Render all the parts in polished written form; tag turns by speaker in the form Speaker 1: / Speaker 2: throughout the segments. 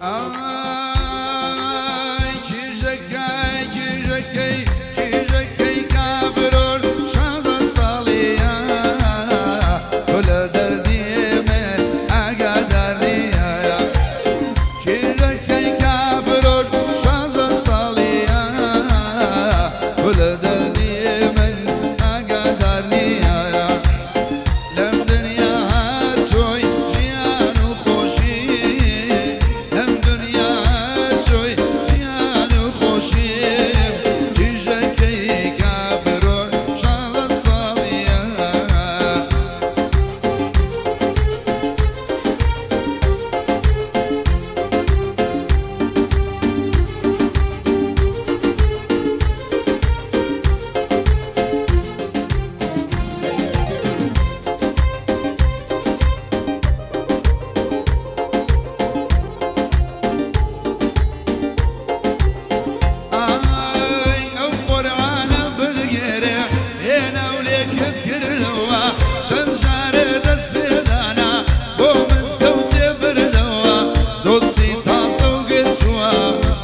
Speaker 1: ئای کیژەکەی کیژەکەی کیژەکەی کابرۆر 16 ساڵیە تۆ لە دەردی من ئاگادار نییە. کیژەکەی کابرۆر 16 ساڵیە تۆ لە دەردی من ئاگادار نییە. لەم دنیا تۆی ژیان و خۆشی، لەم دنیا تۆی ژیان و خۆشی، کیژەکەی کافرۆر 16 ساڵیە. ئای ئەو قورعانە بگێرێ هێنا و لێکت کردەوە، چەند جارێ دەست پێدانا بۆ مزگەوتێ بردەوە، دۆستی تازە و گرتووە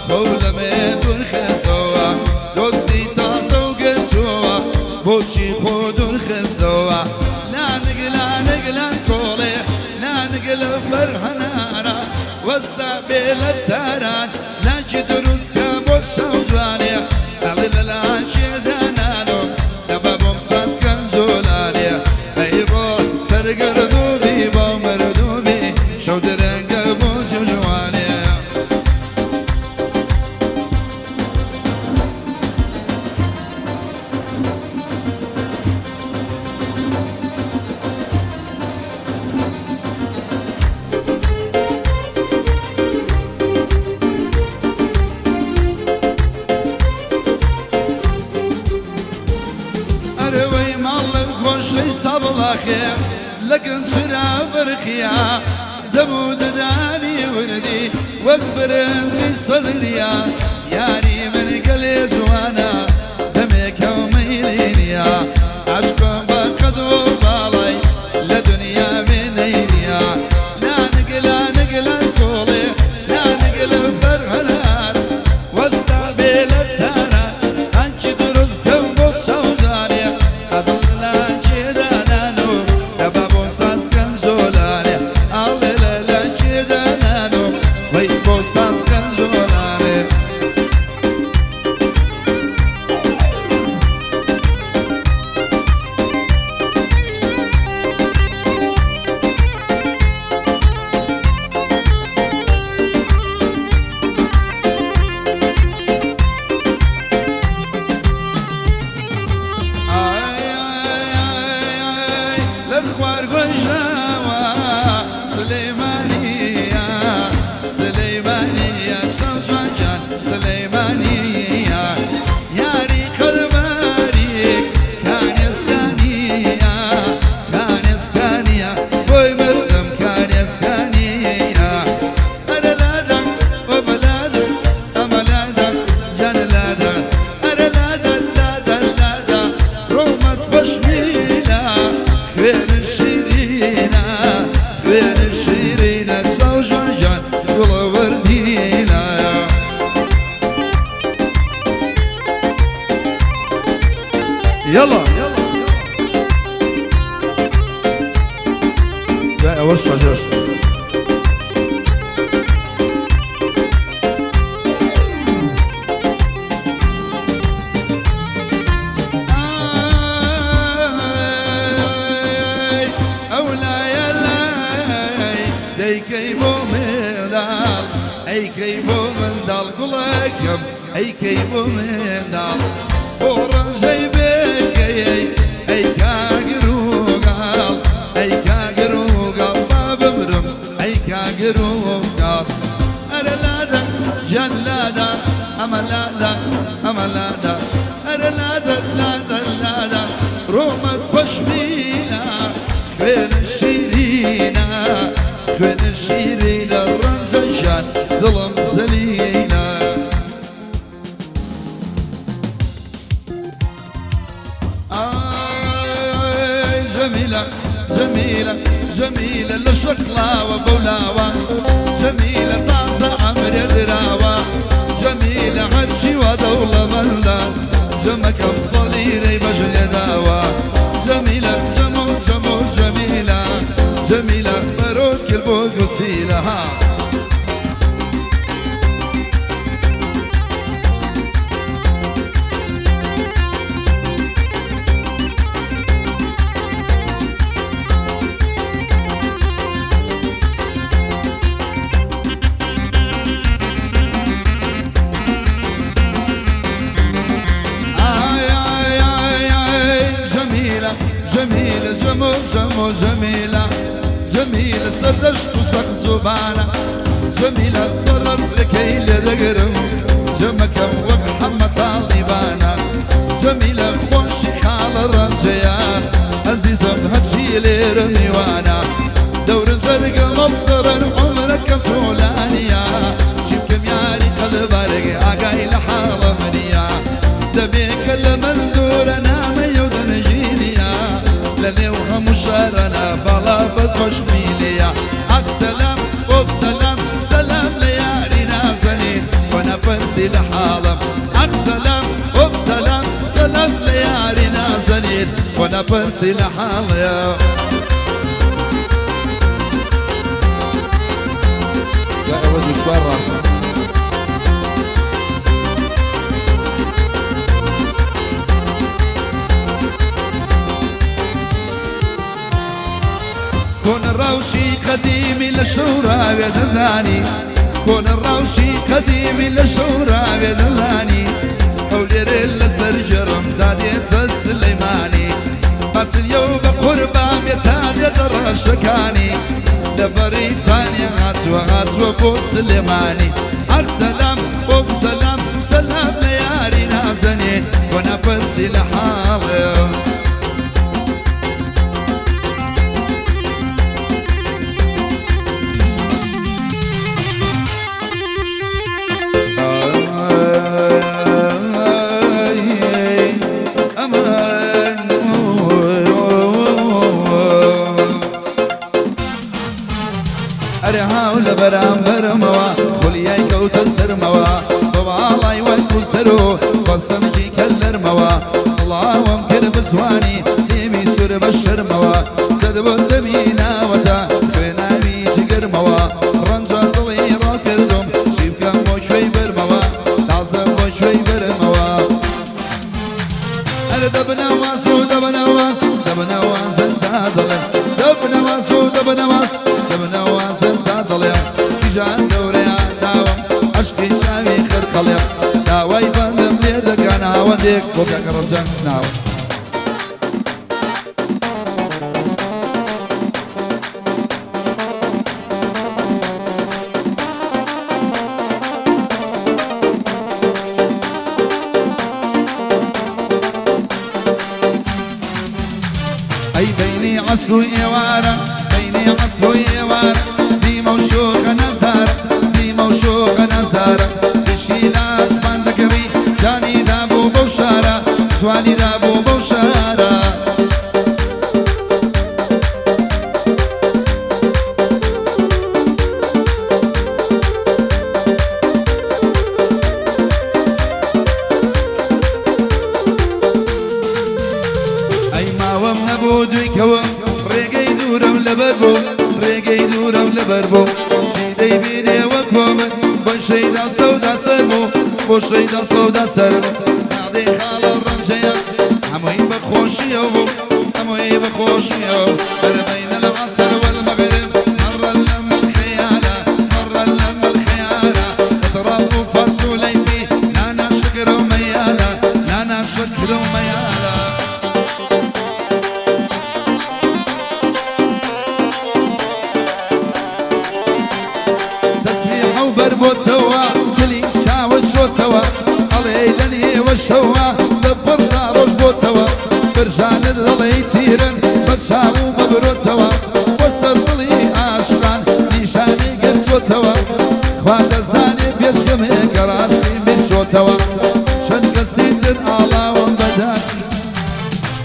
Speaker 1: خۆو لەمێ دوور خستەوە، دۆستی تازە و گرتووە بۆچی خۆ دوور خستەوە. لانگ لانگ لان کۆڵێ لانگ لە بەرهەنارە وەستا بێ لە تاران، لاکی دروستکە بۆ چاو جوانێ، ئەڵێ لە لاکێ دانانۆ دەبە بۆم سازکەن جۆلانێ. ئەی بۆ سەرگەردووبی بۆ مردووبی شەو درەنگە بۆ جوانێ. ئەرەوەی ماڵ لە گۆشەی ساڵاخێ لەگەن چرا بەرقیا، دەبوو ددانی وردی وەک برنجی سەدریا، یاری من گەلێ جوانە دەمێکە و مەیلی نییە، عەشقم بە قەد و باڵای لە دنیا وێنەی نییە. لانگ لانگ لان کۆڵێ لانگ لە بەرهەنار وەستا بێ لە تاران، هەنکی دروستکەم بۆ چاودانێ، ئەدڵ لاکێ دانانۆ دەبا بۆ سازکەن زۆلانێ، ئاڵێ لە لاکێ دانانۆ وەی بۆ سازکەن زۆلانێ. ئای ئای ئای لە خوار گۆژاوە سلەیمانیە، سلەیمانیە چاو جوانجان سلەیمانیە، یاری قەرباریک کانێسکانیە، کانێسکانیە بۆی مردم کانێسکانیە. ئەرە لادا وە لادا ئەمە لادا جان لادا، ئەرە لادا لادا لادا ڕۆمەت پەشمیلە، خوێن شیرینە، خوێن شیرینە چاو جوانجان گوڵە وەردینە.
Speaker 2: يلا لا ئەوەش ڕەژەش.
Speaker 1: ئای ئەولایە لای دەیکەی بۆ منداڵ، ئەیکەی بۆ منداڵ گوڵەکەم، ئەیکەی بۆ منداڵ بۆ ڕەنجەی بێکەی، ئەی کاگر و گاڵ، ئەی کاگر و گاڵ با بمرم، ئەی کاگر و گاڵ. ئەرە لادا گیان لادا ئەمە لادا ئەمە لادا، ئەرە لادا لادا لادا ڕۆمەت پەشمیلە، خوێن شیرینە، خوێن شیرینە ڕەنجە ژیان دڵم زەلیلە. ئای جەمیلە جەمیلە جەمیلە لە شەقلاوە بەولاوە، جەمیلە تازە. دەشت و سەقزوبانە جەمیلە سەرڕێکەی لێ دەگرم جەمەکەم وەک حەمە تاڵیبانە جەمیلە خۆشی خاڵە ڕەنجەیە ئەزیزم هەرچی لێرە میوانە دەورن جەرگم ئەڵدڕن عومرەکەم تۆلانیە چی بکەم یاری قەلبارێک ئاگای لە حاڵە منیە دەبێکە لە من دوورە نامەیە و دەنگینیە لەنێو هەموو شارانە باڵا بەدخۆشمیلەیە ئاخ سەلام ئۆف سەلام سەلام لە یاری نازەنین خۆ نەپرسی لە حاڵم ئاخ سەلام ئۆف سەلام سەلام لە یاری نازەنین خۆ نەپرسی لە حاڵم.
Speaker 2: دوای ئەوە دژوار ڕاستە.
Speaker 1: کۆنە ڕەوشی قەدیمی لە شەوراوێ دەزانی کۆنە ڕەوشی قەدیمی لە شەوراوێ دەزانی هەولێرێ لەسەر گێڕم تا دێتە سلەیمانی باسلیە و بە قوربان بێ تا دێتە ڕەشەکانی لە بەریتانیا هاتووە هاتووە بۆ سلێمانی ئاخ سەلام ئۆف سەلام سەلام لە یاری نازەنین بۆ نەپرسی لە حاڵم. ئەرێ هاو لە بەرامبەرمەوە خولیای کەوتە سەرمەوە بە باڵای وەکو سەرۆ بەسەنگی کەلەرمەوە سڵاوم کرد بزوانی لێمی سوور بە شەرمەوە دەدبۆ دەمی ناوەتە خوێناوی جگەرمەوە ڕەنجە دڵی ڕاکردم چی بکەم بۆ کوێی بەرمەوە تازە بۆ کوێی بەرمەوە ئەرێ دەبنەواز و دەبنەواز دەبنەوازن تا دەڵێم دەبنەواز و دەبنەواز دەبنەوازن تا دەڵێم کیژان گەورەیان داوم عەشقی چاوی خرقەڵێم داوای بەندم لێ دەکا ناوەندێک بۆ کاکە ڕەنجان ناوە. ئەی بەینی عەسر و ئێوارە بەینی عەسر و ئێوارە دیمە و شۆخە نازارە دیمە و شۆخە نازارە تیشکی لە ئاسمان دەگڕی جانی دابوو بەو شارە جوانی دابوو بەو شارە. ئەی ماوەم نەبوو دوویکەوم ڕێگەی دوورم لەبەر بوو ڕێگەی دوورم لەبەر بوو چی دەیبینێ وەکۆ من بۆ شەیدا سەودا سەر بوو بۆ شەیدا سەودا سەر بوو نادەی خاڵە ڕەنجەیە هەمووی بە خۆشیەوە بوو هەمووی بە خۆشیەوە هەر بەینە العصر والمغرب مر لما الخيالة مر لما الخيالة اضرب فارس وليفي لانا شكر وميالة لانا شكر وميالة. تەسبیح و بەربۆتەوە دلی چاوت شۆتەوە ئەڵێ لە نێوە شەوە لە پڕدا ڕۆژ بۆتەوە برژانت دەڵێی تیرن بە چاو و بە برۆتەوە بۆ سەر دڵی عاشقان نیشانی گرتۆتەوە خوا دەزانێ بێجگەمێ کە ڕاستی میرچۆتەوە چەند کەسی تر ئاڵاوم بەدات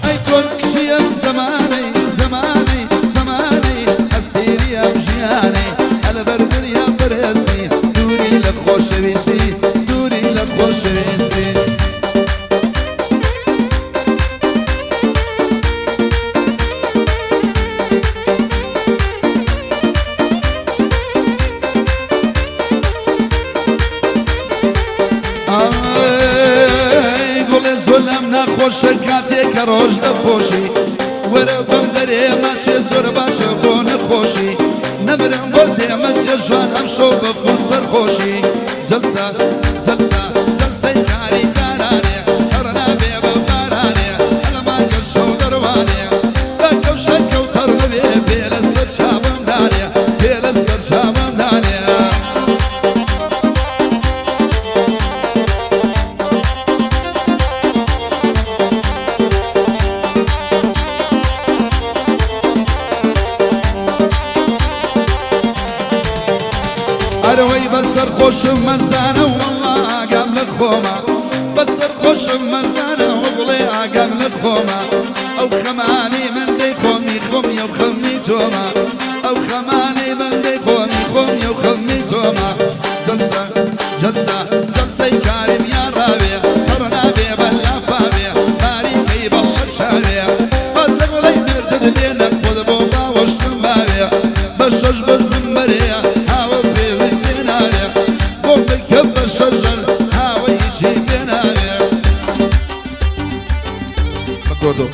Speaker 1: ئەی تۆن کشیم زەمانەی زەمانەی زەمانەی ئەسیری ئەم ژیانەی ئەلەبەر دنیا بەرێسی دووری لە خۆشەویستی دووری لە خۆشەویستی. ئای گوڵێ زۆر لەم ناخۆشە کاتێک کە ڕۆژ دەپۆشی وەرە بەم دەرێ ماچێ زۆر باشە بۆ نەخۆشی نەمرم بۆ دێمە جێژوان ئەم شەو بە خۆ سەرخۆشی جەلسە جەلسە جەلسەی کاری کارانێ هەر نابێ بە بارانێ هەلەمانگە شەو دەروانێ بە کەوشە کەوتەر نەبێ پێ لەسەر چاوم دانێ پێ ئەرەوەی بەسەر خۆشم مەزانە وەڵا ئاگام لە خۆمە بەسەر خۆشم مەزانە وەڵێ ئاگام لە خۆمە ئەو خەمانەی من دەی خۆمی خۆمی ئەو خەمی تۆمە ئەو خەمانەی من دەی خۆمی خۆمی ئەو خەمی تۆمە جەلسە جەلسە جەلسەی کارم یا ڕاوێ پڕ نابێ بە لافاوێ باریکەی بەڵە شاوێ بەس لە گوڵەی مێردت لێنە خۆت بۆ باوەشتم باوێ بە شەش بەزم بەرێ هاوە پێوی پێناوێ بۆ بکە بە شەژەر هاوەی چی پێناوێ
Speaker 2: بەکۆدۆ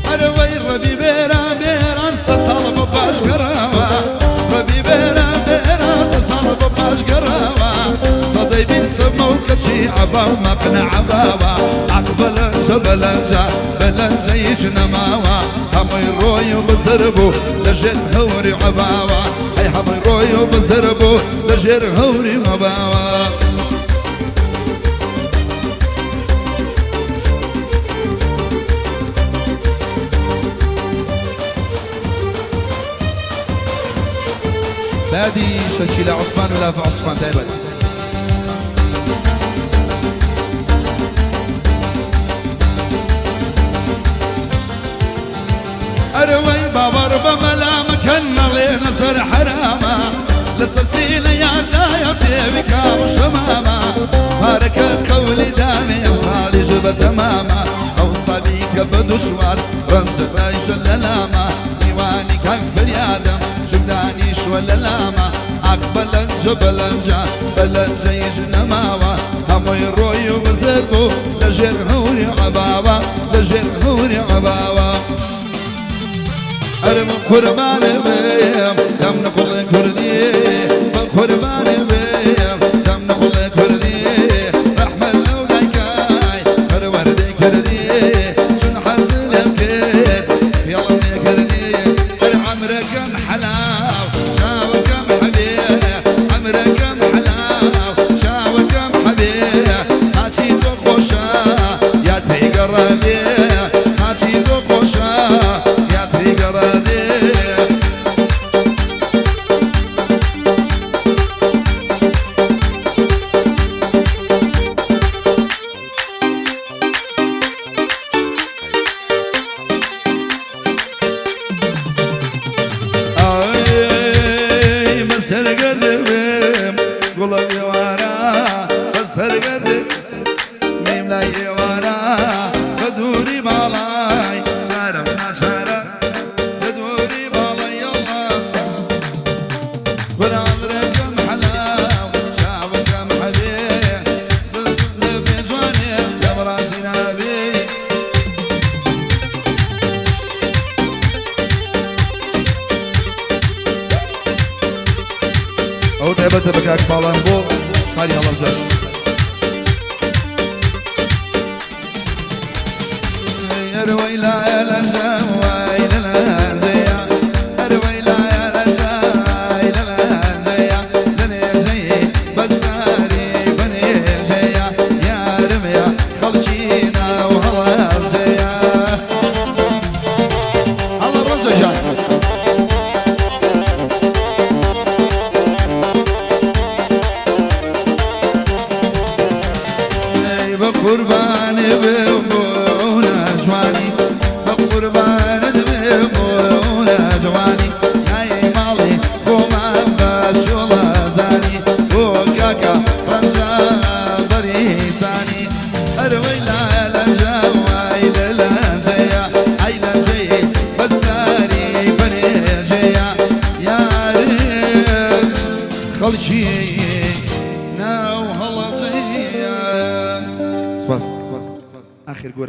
Speaker 1: ئەرەوەی ڕەبی بێران بێران سە ساڵ بۆ پاش گەڕاوە ڕەبی بێران بێران سە ساڵ بۆ پاش گەڕاوە سەدەی بیستمە و کەچی عەبا و مەقنە عەباوە عەق بەلەنجە بەلەنجە بەلەنجەیش نەماوە هەمووی ڕۆی و بزر بوو لەژێر هەوری عەباوە ئەی هەمووی ڕۆی و بزر بوو لەژێر هەوری عەباوە.
Speaker 2: بادی شەکیلە عوسمان و لافە عوسمان تایبەت.
Speaker 1: ئەرەوەی باوەڕ بە مەلامەکەن نەڵێ نەسەر حەرامە لەسەر سینە یاردایە سێوی کاو شەمامە پارەکە قەولی دامێ ئەم ساڵیش بە تەمامە ئەو ساڵی کە بە دوشوار ڕەنج ڕایشە لە لامە میوانی کاک فریادم چودانیشوە لە لامە ئاخ بەلەنجە بەلەنجە بەلەنجەیش نەماوە هەمووی ڕۆی و بزر بوو لەژێر هەوری عەباوە لەژێر هەوری عەباوە. ئەرم قوربانێ بێم دەم نەخۆڵێ کوردی بە قوربانێ بێم دەم نەخۆڵێ کوردی ڕەحمەت لەو دایکای پەروەردەی کردی چون حەزی لێم کرد فێڵم لێ کردی ئەر عەمرەکەم حەلاو چاوەکەم حەبێ عەمرەکەم حەلاو چاوەکەم حەبێ هاچی تۆ خۆشە یا تێگەڕادێ هاچی تۆ خۆشە یا تێگەڕادێ. ئای بەسەرگەردم گوڵە ئێوارە بەسەرگەردم میم لای ئێوارە بە دووری باڵای چارەم ناچارە بە دووری باڵای یەڵا قورئانرەکەم حەلاو چاوەکەم حەبێ لە بێجوانێ لەم ڕازی نابێ.
Speaker 2: ئەو تایبەتە بە کاک پاڵان بۆ شاری هەڵەبجە.
Speaker 1: ئەروەی لایە لەنجە وای لە لەنجەیە ئەروەی لایە لەنجە وای لە لەنجەیە لەنێژەی بەساری بەنێژەیە یارمەیە خەڵکی ناو هەڵەبجەیە.
Speaker 2: هەڵە ڕەنجە گیان.
Speaker 1: ئەی بە قوربانێ بێم بۆ ناجوانی بە قوربانت بێم بۆ ناجوانی ئای ماڵی خۆمان بە چۆڵەزانی بۆ کاکە ڕەنجە بەریزانی ئەرەوەی لایە لەنجە وای لە لەنجەیە ئای لەنجەی بەساری بەرێژەیە یارم خەڵکی ناو هەڵەبجەیە.
Speaker 2: سپاس. ئاخر گۆرانی.